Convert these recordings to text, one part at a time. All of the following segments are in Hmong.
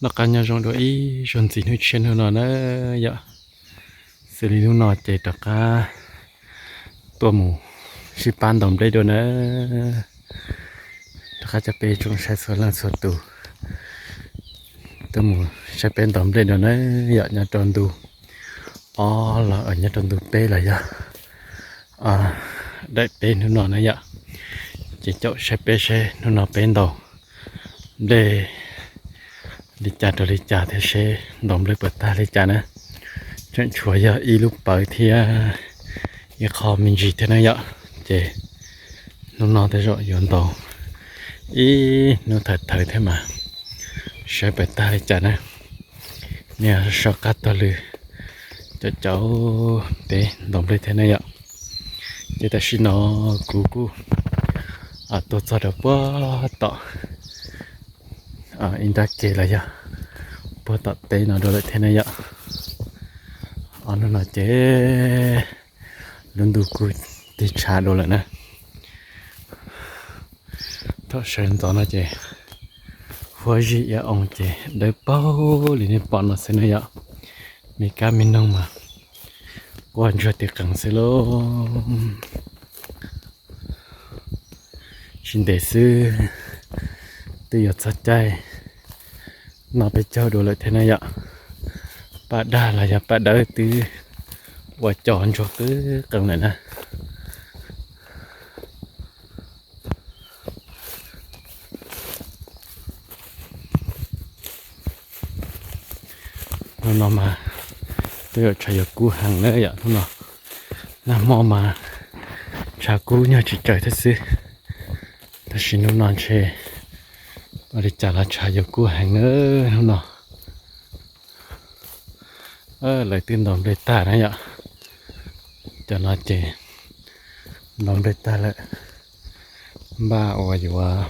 Noj qab nyob zoo dua ib zaug ntxiv hnub tshiab hnub no na yom. Xws li hnub no ces rov qab tuaj mus sib pab ntaus nplej dua na. Rov qab coj peb tsoom saib txhua leej txhua tus tuaj mus saib peb ntaus nplej dua na yom. Nyob rau ntu ob los nyob rau ntu peb los yog daim peb hnub no na yom. Ces caum saib peb seb hnub no peb ntaus nplej li cas rau li cas thiab seb ntaus nplej puas tag li cas na. Tseem tshuav yog ib lub pawv thiab ib qho me ntsis thiab na yom. Ces hnub no tej zaum yuav ntaus ib hnub thawv thawv thiab mas saib puas tag li cas na. Nej so qab taug lw caum caum peb ntaus nplej thiab na yom. Ces tam sim no kuv kuj tuaj txog rau puag tom ib nrab ke los yog puag tom teb no dua lawm thiab na yom. Ob hnub no ces lub ntuj kuj tig tshav dua lawm na. Thaum sawv ntxov no ces huab zig ia oo ces dawb paug li nej pom no xwb na yom. Me kab me noog mas quaj ntsuag tig qees xwb lauj. Tsis ntev xwb twb yuav txog caij noj peb caug dua lawm thiab na yom. Paj daj los yog paj dawb twb ua cov ntsuag qwb qees lawm na. Hnub no mas twb yuav tshav yuav kub heev na yom. Hnub no nag hmo mas tshav kub nyuag tsis tsaws thiab xwb, tab sis hnub no ntshe ua li cas los tshav yuav kub heev na hnub no. Lawv twb ntaus nplej tag na yom. Cov no ces ntaus nplej tag lawm, npaj uas yuav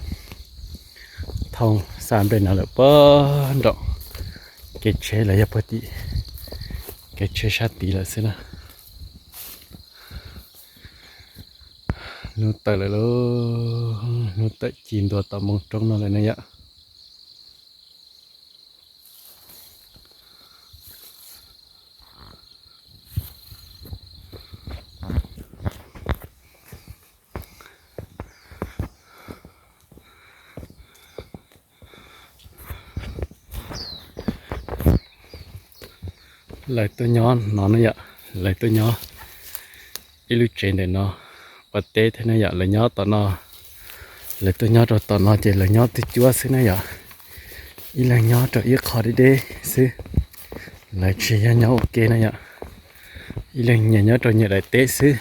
thauj xa nplej no lawm puag nraum kev tsheb los yog puag tim kev tsheb sab tid lawm xwb na. Hnub tawm lawm lauj, hnub tawm ci ntua tom moo roob no lawm na yom. Lawv tuaj nyob no na yom, lawv tuaj nyob ib lub tsev ntawm no ua teb thiab na yom. Lawv nyob tom no, lawv tuaj nyob rau tom no ces lawv nyob twj cuab xwb na yom. Ib leeg nyob rau ib qho deb deb xwb, lawv tsis yog nyob ua ke na yom. Ib leeg nyias nyob rau nyias daim teb xwb.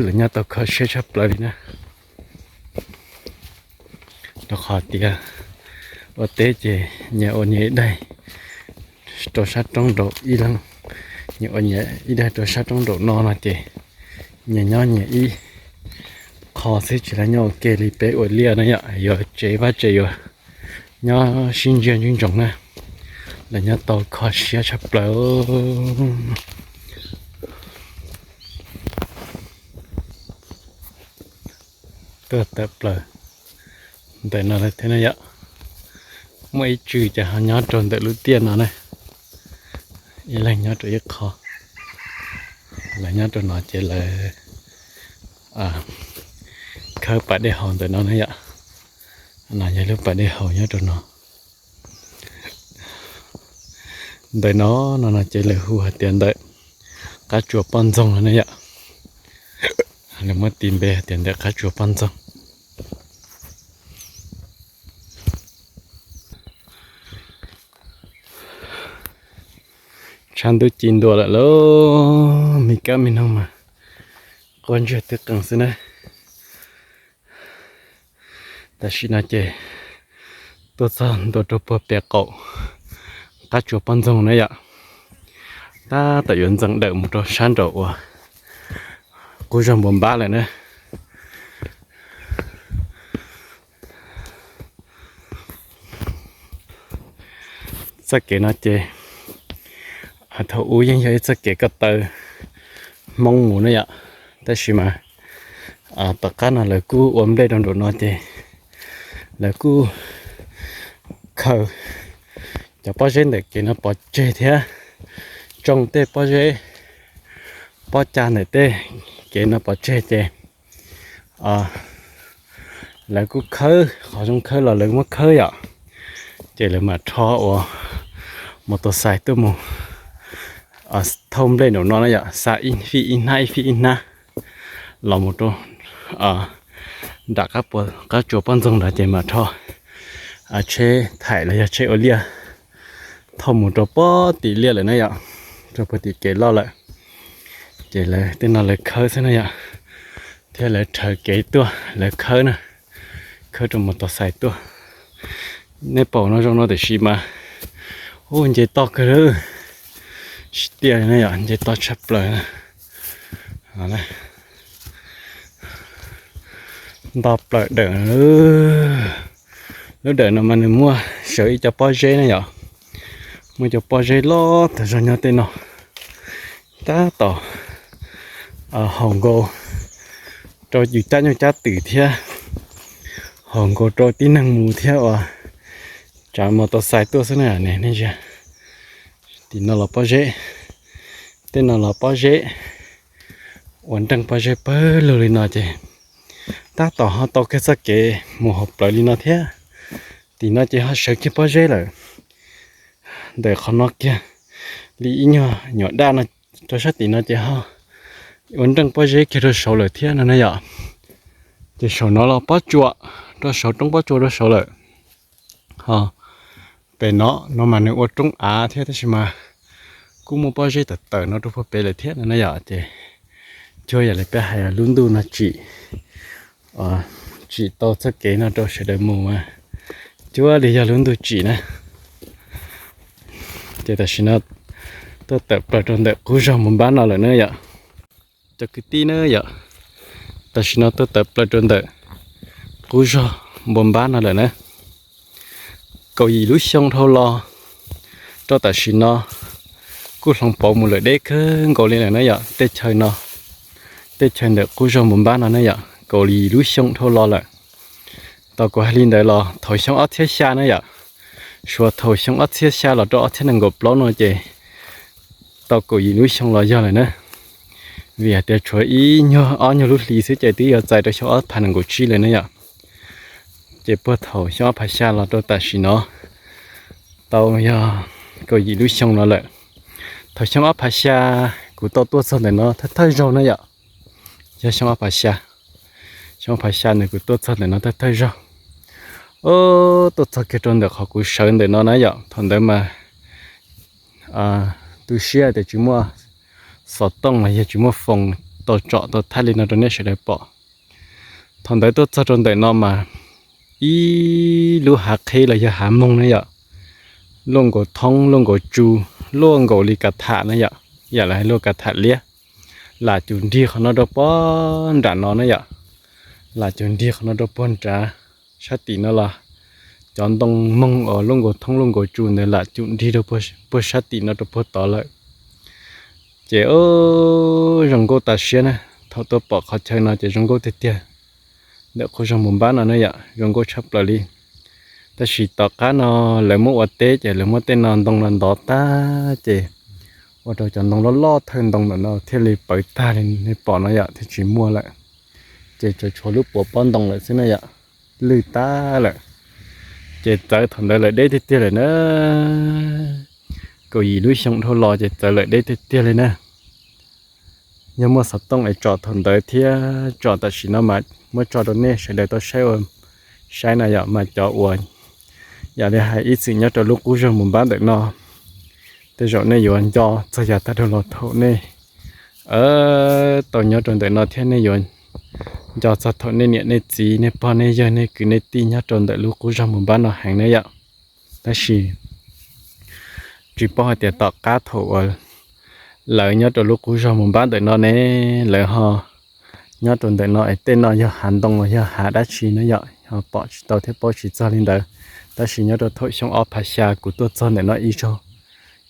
Lawv nyob tau kho siab tshaj plaws li na, rau qhov tias ua teb ces nyias ua nyias ib daig rau sab roob nraum ib leeg, nyias ua nyias ib daig rau sab roob nraum no no ces nyias nyob nyias ib qho xwb, tsis tau nyob ua ke li peb ua liaj na yom. Yuav tsev vaj tsev yuav nyob sib ntsia ntsoov na. Lawv nyob tau kho siab tshaj plaws. Tuaj tawm plaws ntawm no lawm thiab na yom. Muaj ib tswm ces ho nyob rau ntawm lub tiaj no na. Ib leeg nyob rau ib qho, lawv nyob rau no ces lawv khawb pas dej haus ntawm no na yom. No yog lub pas dej haus nyob rau no. Ntawm no, no no ces lawv hu hais tias ntawm qab tsuas poj ntxoog no ne yom. Lawv muab tis npe hais tias ntawm qab tsuas poj ntxoog. Tshav ntuj ci ntua lawm lauj, me kab me noog mas quaj ntsiag twb qees xwb na. Tam sim no ces tuaj txog ntua rau puag pem qaum qab tsuas poj ntxoog na yom. Tab tom yuav ntxeev dawm mus rau sab nraum uas qub zog npua npab lawm na. Txoj kev no ces thaum ub yeej yog ib txoj kev ko taw Hmoob mus na yom, tab sis mas tom qab no lawv kuj ua nplej rau nraum no ces lawv kuj khaws cov pob zeb ntawm kev no pov tseg thiab tsoo tej pob zeb pob cag ntawm tej kev no pov tseg ces lawv kuj khawb, qhov zoo khawb los lawv muab khawb yom. Ces lawv mam rho ua mos tos xais tuaj mus thauj nplej nraum no na yom, xa ib fij ib hnab ib fij ib hnab los mus rau nram qab tsuas pob ntxoog nrad ces mam rho tsheb thaim los yog tsheb ua liaj thauj mus rau pob tim liaj lawm na yom, rau puag tim kev loj lawm. Ces lawv tej no lawv khawb xwb na yom, thiab lawv rhawv kev tuaj lawv khawb na, khawb rau mos tos xais tuaj. Nej pom no zoo no tiam sis mas ub nce toj kawg lawm, tsis tiaj li na yom, nce toj tshaj plaws na. Nto plaws dawm. Lub dawm no mas nws muaj sawv ib co pob zeb na yom, muaj cov pob zeb loj tag zog nyob tej no. Tab tom haum nkaus rau yus cab nyuj cab twm thiab haum nkaus rau tib neeg mus thiab uas tsav mos tos xais tuaj xwb na ne. Tim no los pob zeb, tej no los pob zeb, ua nreej pob zeb pawg lug li no ces tab tom ho tau kiag txoj kev mus hauv plawv li no thiab. Tim no ces ho sawv kiag pob zeb lawm. Ntawm qhov no kiag li ib nyuag nyuam daj no rau sab tim no ces ho ua nreej pob zeb kiag rau saud lawm thiab no na yom. Ces saum no los pob tsuas, rau saud roob pob tsuas rau saud lawm. Ho pem no no mas nws ua roob av thiab tab sis mas kuj muaj pob zeb tawm tawm no rau puag pem lawm thiab no na yom. Ces cuag yam li peb hais lub ntuj no tsim, tsim tau txoj kev no rau sawv daws mus mas cuag li yog lub ntuj tsim na. Ces tam sim no tuaj tawm plaws rau ntawm qub zog npus npab no lawm na yom. Cov kwv tij na yom, tam sim no tuaj tawm plaws rau ntawm qub zog npus npab no lawm na. Kaum yim lub xyoo dhau los rau tam sim no kuj hloov pauv mus lawm deb kawg nkaus li lawm na yom. Tej chaw no, tej chaw ntawm qub zog npus npab no na yom, kaum yim lub xyoo dhau los lawm. Tau kuv hais li ntawd los thaum xyoo ob txhiab xya na yom, suav thaum xyoo ob txhiab xya los rau ob txhiab nees nkaum plaub no ces tau kaum yim lub xyoo los yog lawm na. Vim hais tias tshuav ib nyuag ob nyuag lub hlis xwb ces twb yuav txais rau xyoo ob phav nees nkaum tsib lawm na yom. Ces puag thaum xyoo ob phav xya los rau tam sim no tau yog kaum yim lub xyoo no lawm. Thaum xyoo ob phav xya kuv tau tuaj txog ntawm no thawj thawj zaug na yom. Yog xyoo ob phav xya, xyoo ob phav xya ntawd kuv tuaj txog ntawm no thawj thawj zaug. Tuaj txog kiag rau ntawm qhov kuv sawv ntawm no na yom, thaum ntawd mas tu siab tias tsis muaj xov tooj los yog tsis muaj foos tau tsom tau thaij li no rau nej sawv daws pom. Thaum ntawd tuaj txog rau ntawm no mas ib lub hav qhib los yog hav moog na yom, luaj nkaus thoob luaj nkaus tsu, luaj nkaus li kav tham na yom, yam li hais luaj kav tham liab, lam cum nrig qhov no rau puag nram no na yom, lam cum nrig qhov no rau puag nrad. Sab tim no los cov ntoo moog uas luaj nkaus thoob luaj nkaus tsu ntawd lam cum nrig rau puag sab tim no rau puag tod lawm. Ces zoo nkauj tas siab na, thaum tuaj pom qhov chaw no ces zoo nkauj tiag tiag. Ntawm qub zog npus npab no na yom, zoo nkauj tshaj plaws li. Tab sis tom qab no lawv muab ua teb ces lawv muab tej no ntoo los ntov tag ces ua rau cov ntoo loj loj thawj ntoo ntawm no thiaj li pawv tag li nej pom no yom, thiaj tsis muaj lawm. Ces tsuas tshuav lub puas pob ntoo lawm xwb na yom, lwj tag lawm. Ces txawv thaum ntawd lawm deb tiag tiag lawm na. Kaum yim lub xyoo dhau los ces txawv lawm deb tiag tiag li na. Yog muaj xov tooj es tsom thaum ntawd thiab tsom tam sim no mas muab tso rau nej sawv daws tau saib ua saib na yom, mas cov uas yam li hais ib txwm nyob rau lub qub zog npus npab ntawm no, tej zaum nej yuav nco txog yav tag dhau los thaum nej tau nyob rau ntawm no thiab nej yuav nco txog thaum nej niam nej txiv nej pog nej yawg nej kwv nej tij nyob rau ntawm lub qub zog npus npab no heev na yom. Tab sis tsis paub hais tias tom qab thaum uas lawv nyob rau lub qub zog npus npab ntawm no ne, lawv ho nyob rau ntawm no es tej no yog hav ntoo los yog hav dab tsi na yom, ho pom tsis tau thiab paub tsis txog li ntawd. Tab sis nyob rau thaum xyoo ob phav xya kuv tuaj txog ntawm no ib zaug,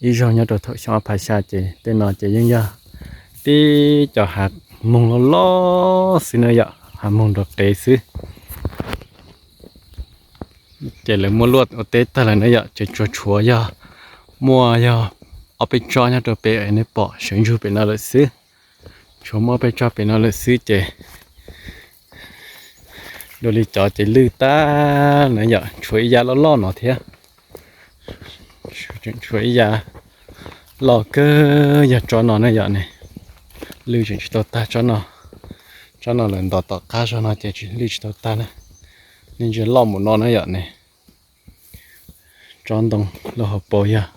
ib zaug nyob rau thaum xyoo ob phav xya ces tej no ces yeej yog tib cov hav moog loj loj xwb na yom, hav moog nrog qev xwb. Ces lawv muab luaj ua teb tag lawm na yom, ces tsuas tshuav yog muaj yog ob peb tsob nyob rau pem nej pom sawv ntsug pem no lawm xwb. Tshuav muaj ob peb tsob pem no lawm xwb ces dua li cov ces lwj tag na yom, tshuav ib yav loj loj no thiab. Tshuav ib yav loj kawg yog tsob no na yom ne. Lwj tseem tsis tau tag tsob no. Tsob no lawv ntov tom qab zog no ces lwj tsis tau tag na. Nej ntsia loj mus no na yom ne. Tsob ntoo lub hauv paus yog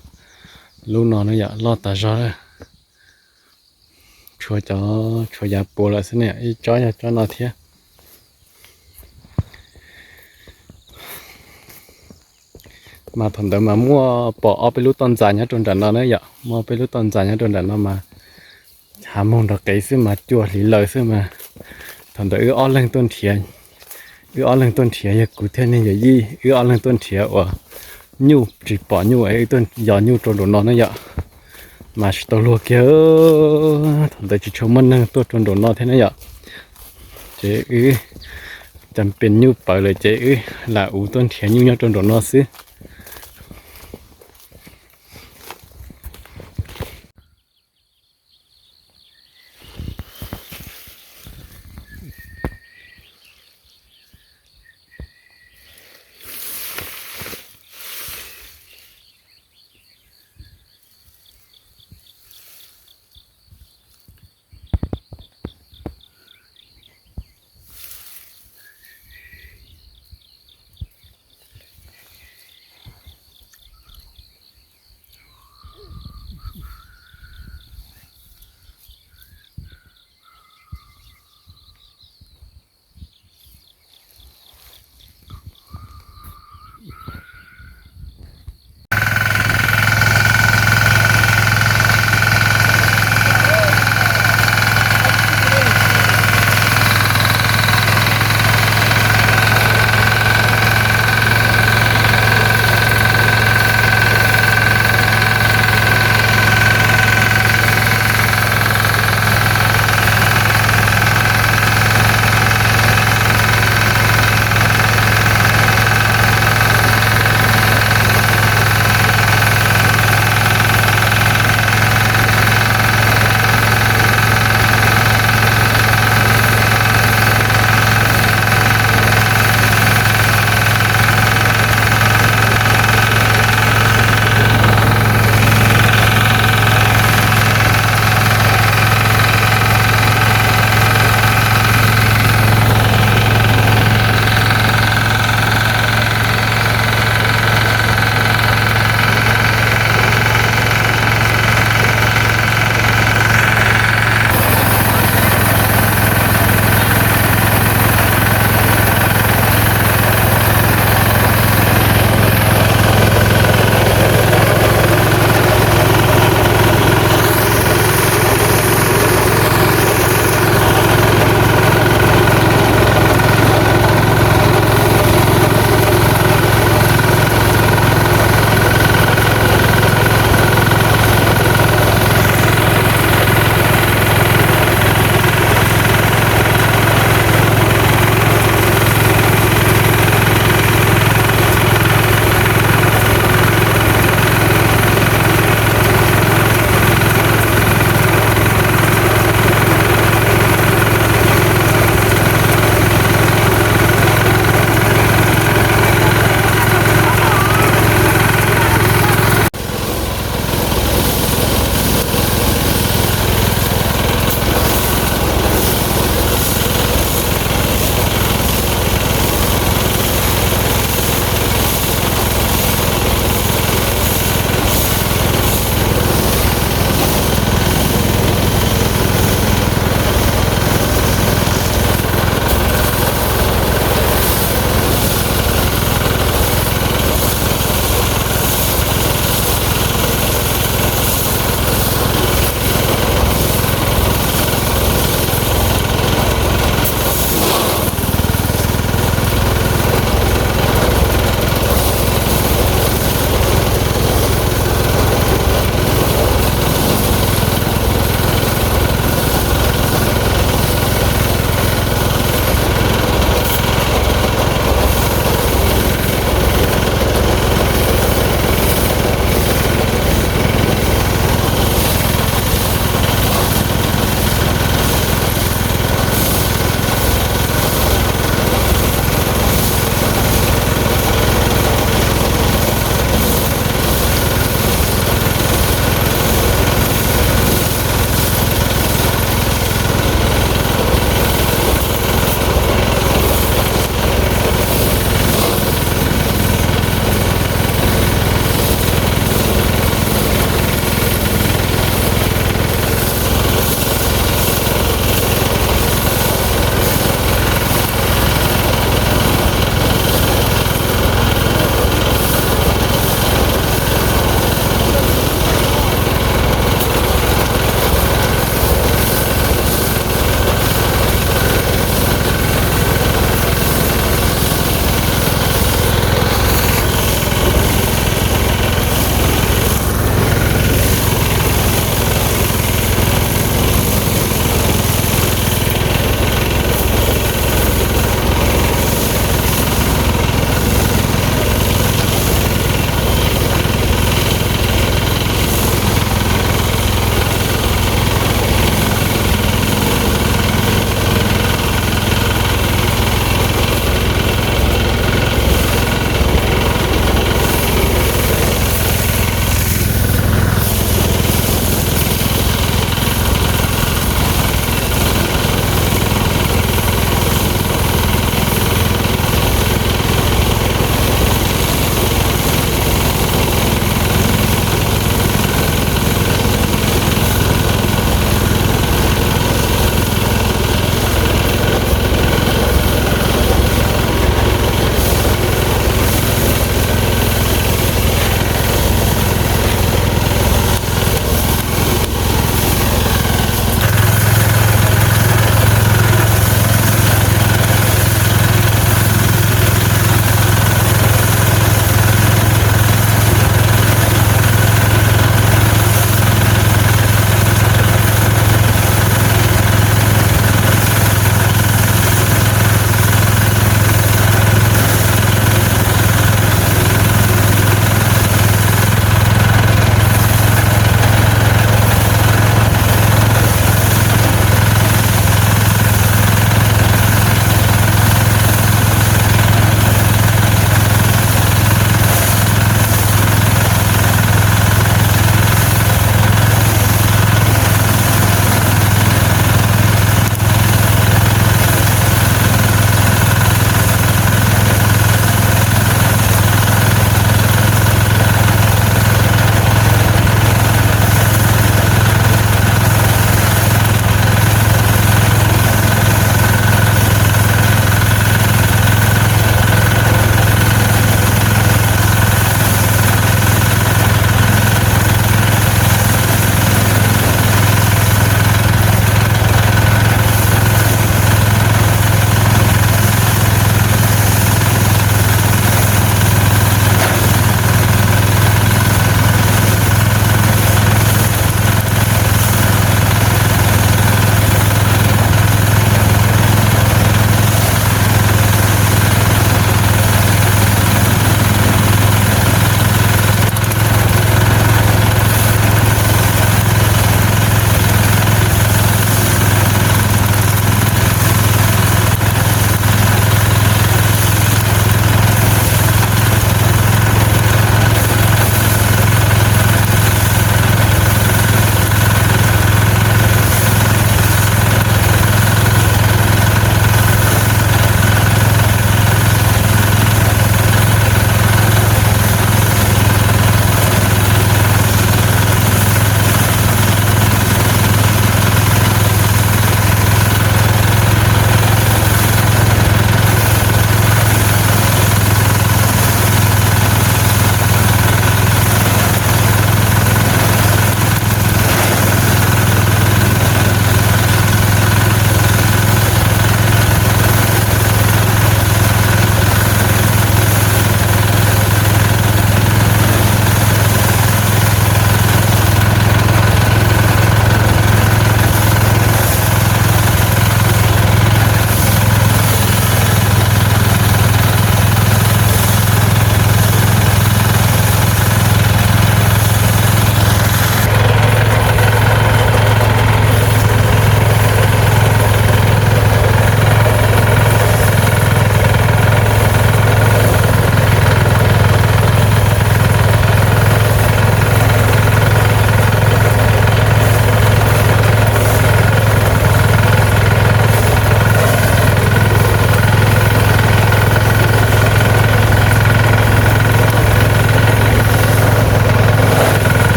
lub no na yom, loj tas zog. Tshuav cov, tshuav yav puav lawm xwb ne, ib tsob yog tsob no thiab. Mas thaum ntawd mas muaj pom ob peb lub toj ntxas nyob rau nram no na yom, muaj ob peb lub toj ntxas nyob rau nram no mas hav moog nrov qev xwb mas cua hliv lawm xwb mas. Thaum ntawd wb ob leeg tuaj nrhiav, wb ob leeg tuaj nrhiav yog kuv thiab niag yawm yij, wb ob leeg tuaj nrhiav uas nyuj tsis pom nyuj es wb tuaj yos nyuj rau nraum no na yom. Mas tsis tau luag kiag, thaum ntawd tsis tshua muaj neeg tuaj rau nraum no thiab na yom. Ces wb cas pes nyuj pawv lawm ces wb lam uv tuaj nrhiav nyuj nyob rau nraum no xwb.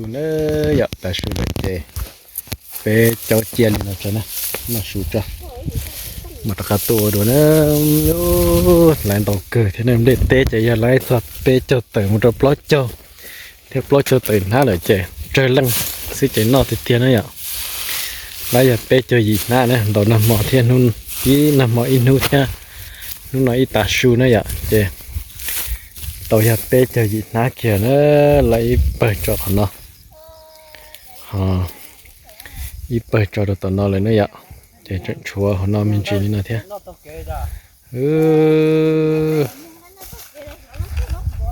Su na yom, tav su lawm ces peb caub cia li no tso na, noj su tso, mam rov qab tuaj ua dua na. Laiv ntau kawg thiab na, nplej teb ces yog laiv txog peb caug tawm mus rau plaub caug, thiab plaub caug tawm hnab lawm ces tsawg leej xwb ces noj tiag tiag na yom. Laiv yog peb caug yim hnab na, ntaus nag hmo thiab hnub, ib nag hmo ib hnub thiab hnub no ib tav su na yom, ces tau yog peb caug yim hnab kiag na. Laiv ib pawg tso qhov no, ho ib pawg tso rau tom no lawm na yom, ces tseem tshuav hauv no me ntsis li no thiab.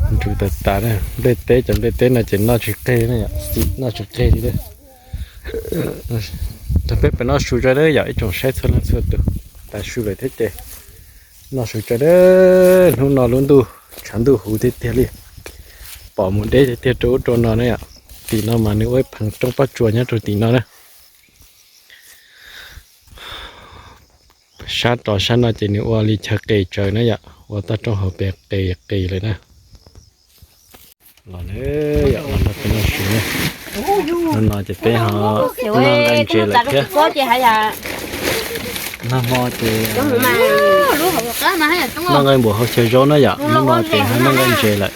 Nrus tas tas na, nplej teb, cov nplej teb no ces noj tsis qeg na yom, noj tsis qeg li. Tag peb pem noj su tso na yom, ib tsoom saib txhua leej txhua tus, tav su lawm thiab ces noj su tso na. Hnub no lub ntuj tshav ntuj huv tiag tiag li, pom mus deb tiag tiag rau ub rau no na yom. Tim no mas nws ua ib pheev roob pob tsuas nyob rau tim no na. Sab rov sab no ces nws ua li chaw qis tsaws na yom, ua toj roob hauv pes qis qis lawm na. Los na yom, los nrog peb noj su na. Hnub no ces peb ho noj nqaij ntses lawm thiab. Nag hmo ces noj nqaij npua hauv chaw zaub na yom, hnub no ces ho noj nqaij ntses lawm.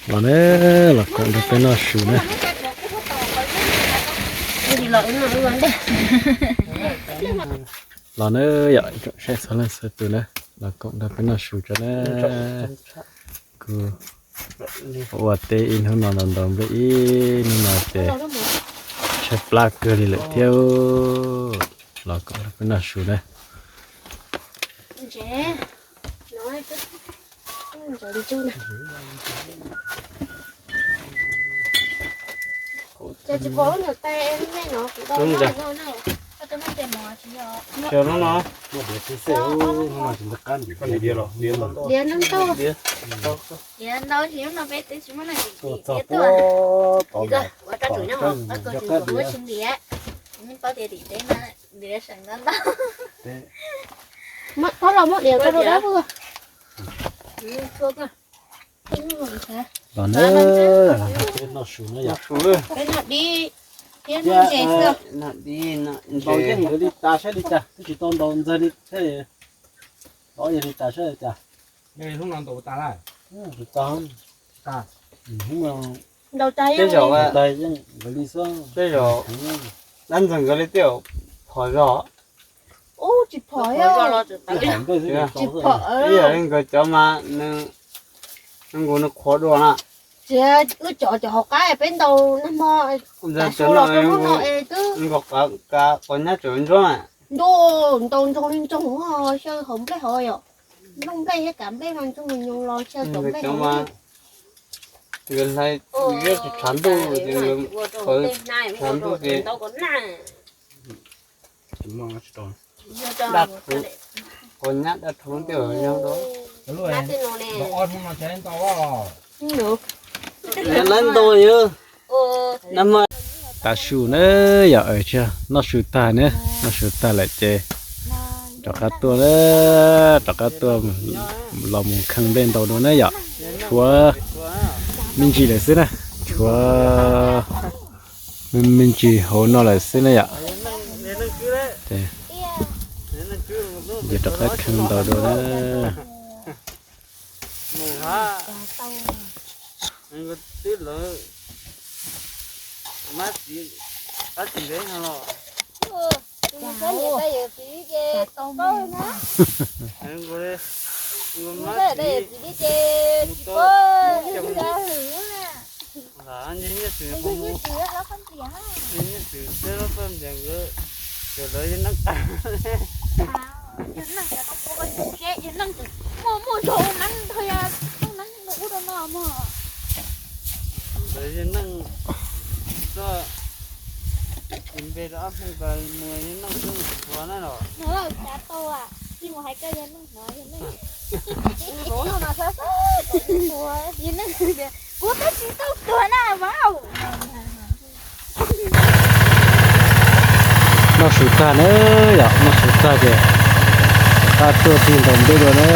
Los na, los koom nrog peb noj su na. Los na yom, tsoom saib txhua leej txhua tus na, los koom nrog peb noj su tso na. Kuv ua teb ib hnub no los ntaus nplej ib hnub no ces tshaib plab kawg li lawm thiab. Los koom nrog peb noj su na. Diav ntau tsis hnub no peb twb tsis muaj leej twg diav tuaj. Ua rau tsum nyob hauv qab kos tsis muaj tsis diav. Yeej paub tias tim teb no diav seem ntau ntau. Txhob los muab diav rau dab. Los na, peb noj su na yom. Peb noj dib thiab noj ntses xwb. Ntaus yeej nkawd li tas saib li cas, twb tsis tau ntaus ntxawg li thiab. Ntaus yog li tas saib li cas. Hnub no ntaus tas lawm. Ntaus tas, ntaus tas yeej nkawd li xwb. Tej zaum dab ntxawg nkawd li tej zaum phom zog. Ub, tsis phom, tsis phom. Ib yam li nkawd cov mas nws, nws nkaus nws qhuav dua na. Tsis, wb cov cov hauv qab peb ntaus nag hmo, ntxawg cov no nkaus qab qos nyab tseem ntsuab na. Ntuj, ntaus ntsoog li ntsoog, xyaw hauv nplej hauv yom. Nplooj nplej thiab kav nplej mas ntsoog nyoos los xyaw cov nplej hauv. Nkawd hlais, nkawd tshav ntuj ces nkawd qawv tshav ntuj ces daj rhuv, qos nyab daj rhuv tej yog rau. Lawv ntau yog. Tav su na yom, noj su tag na, noj su tag lawm ces rov qab tuaj na, rov qab tuaj los mus kheej nplej ntau dua na yom. Tshuav me ntsis lawm xwb na, tshuav me ntsis hauv no lawm xwb na yom. Ces rov qab kheej ntau dua na. Mus hab, twb lawv mab txiv qab tsis ntev no los. Mab txiv mus tau, nyiaj txiv qhov mus, nyiaj txiv tej lub paj ntias nkawd, ces lawv yeej neej tag. Yeej neej, muaj muaj zog ua neeb ntag, yeej neej ua ub rau no mog. Ntawd yog neej, txoj, tis npe rau ob pheej ko mus yog neej xwb ua na los. Hnov lawm, cav tau, tsis mus hais koj yog neej hnov yog neej. Yog neej, kuv twb tsis tau tuag na mas. Noj su tag na yom, noj su tag ces rov qab tuaj tig ntaus nplej dua na.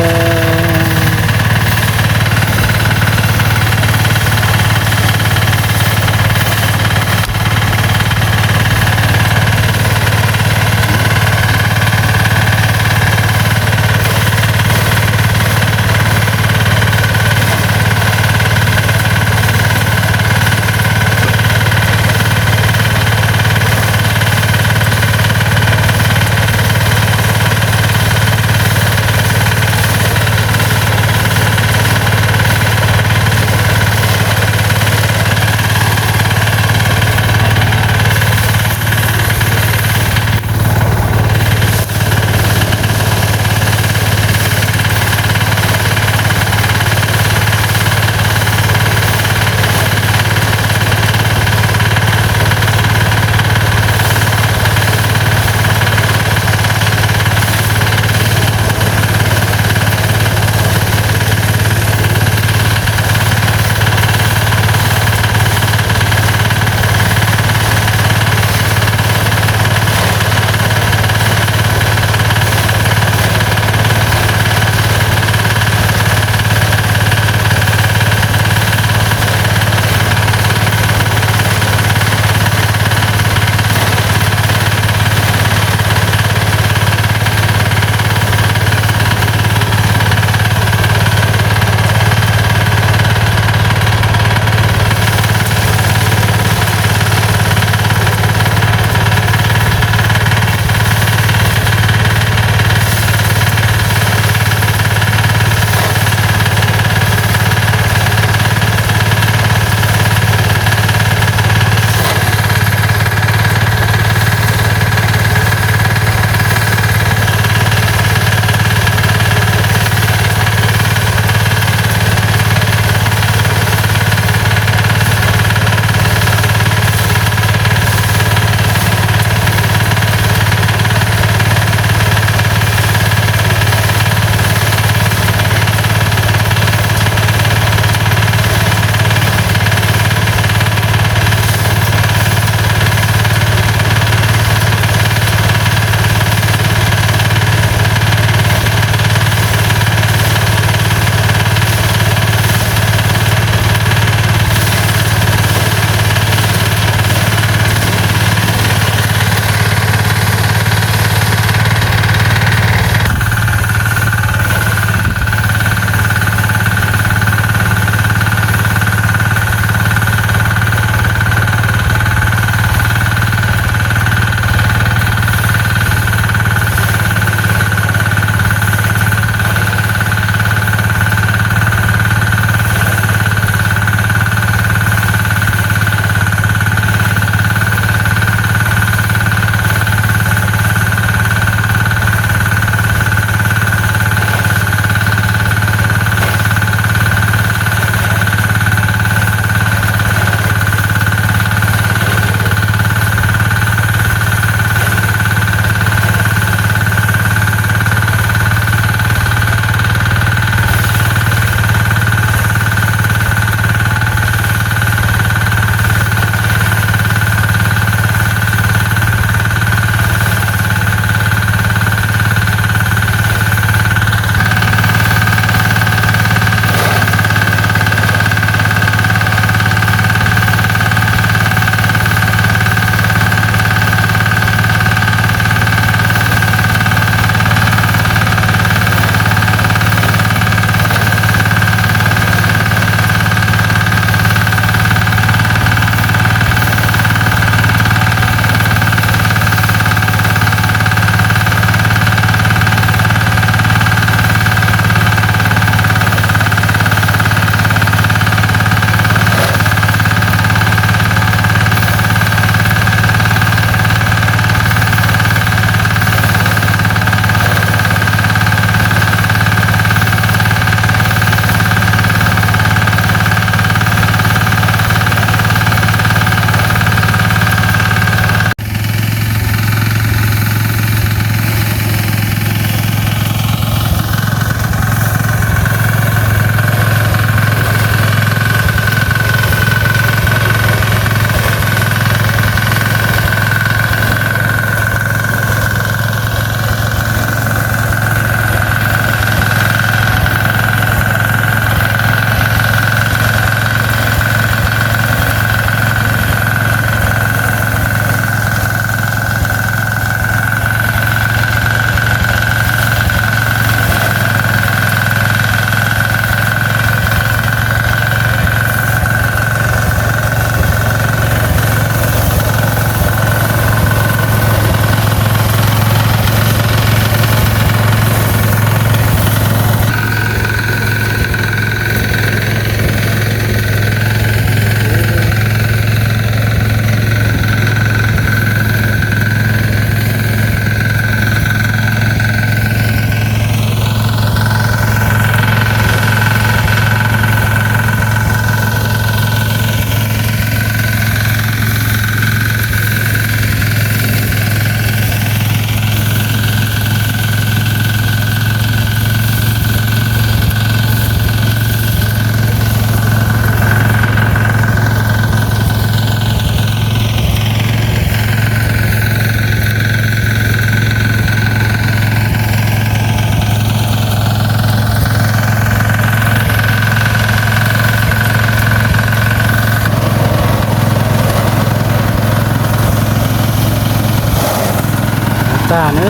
Tag na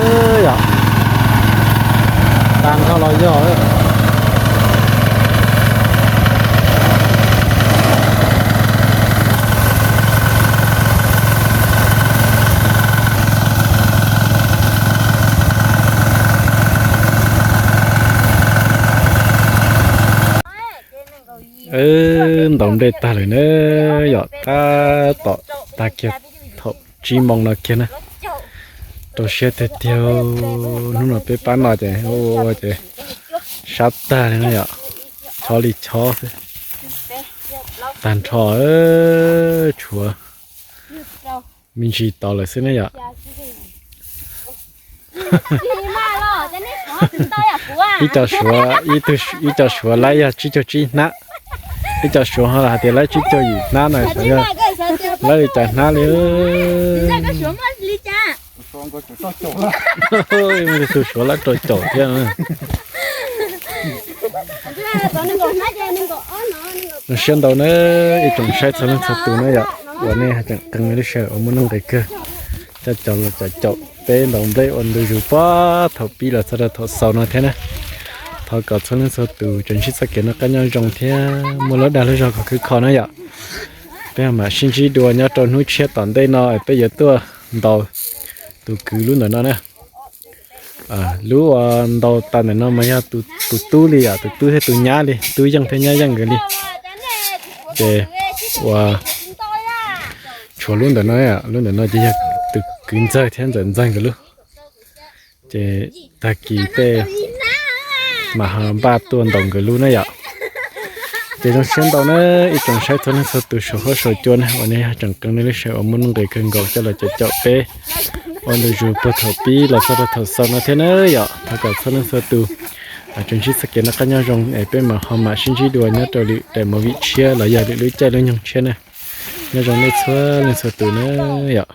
yom, tag nrho los yog. Ntaus nplej tag lawm na yom, tab tom tag kiag thaum tsib moos no kiag na. Rau siab tiag tiag, hnub no peb pab no ces ua ces sab tag li no yom, chob li chob xwb. Tag nrho, tshuav me ntsis tod lawm xwb ne yom. Ib co suav, ib co suav laib yog tsib caug tsib hnab, ib co suav ho hais tias laib tsib caug yim hnab na, xyov yog laib li cas hnab li. Muaj tus suav laib rau caum thiab. Zoo siab ntau na, ib tsoom saib txhua leej txhua tus na yom, uas nej tseem qee lub sij hawm uas muaj nuj nqis kawg coj caum los caum peb ntaus nplej ua ntu zus puag thaum pib los txog rau thaum xaus no thiab na. Thov kom txhua leej txhua tus tseem ntsib txoj kev noj qab nyob zoo thiab muaj lub dag lub zog kom khwv kho na yom. Peb mam sib ntsib dua nyob rau hnub tshiab tom ntej no peb yuav tuaj ntaus tus kwv lub ntawm no na. Lub uas ntaus tas ntawm no mas yog tus tub li yom, tus tub thiab tus nyab li, tub yeej thiab nyab yeej nkawd li. Ces uas tshuav lub ntawm no, lub ntawm no ces yog tus kwv ntxawg thiab ntxawm ntxawg nkawd lub. Ces tag kis tej mam ho npaj tuaj ntaus nkawd lub na yom. Ces zoo siab ntau na, ib tsoom saib txhua leej txhua tus saum huab saum cua na, uas nej tseem qee nej lub sij hawm uas muaj nuj nqis kawg nkaus coj los caum caum peb ua ntu zus puag thaum pib los txog rau thaum xaus no thiab na yom. Thov kom txhua leej txhua tus tseem ntsib txoj kev noj qab nyob zoo es peb mam ho mam sib ntsib dua nyob rau lwm daim movie tshiab los yog lwm lub caij lub nyoog tshiab na. Nyob zoo nej txhua leej txhua tus na yom.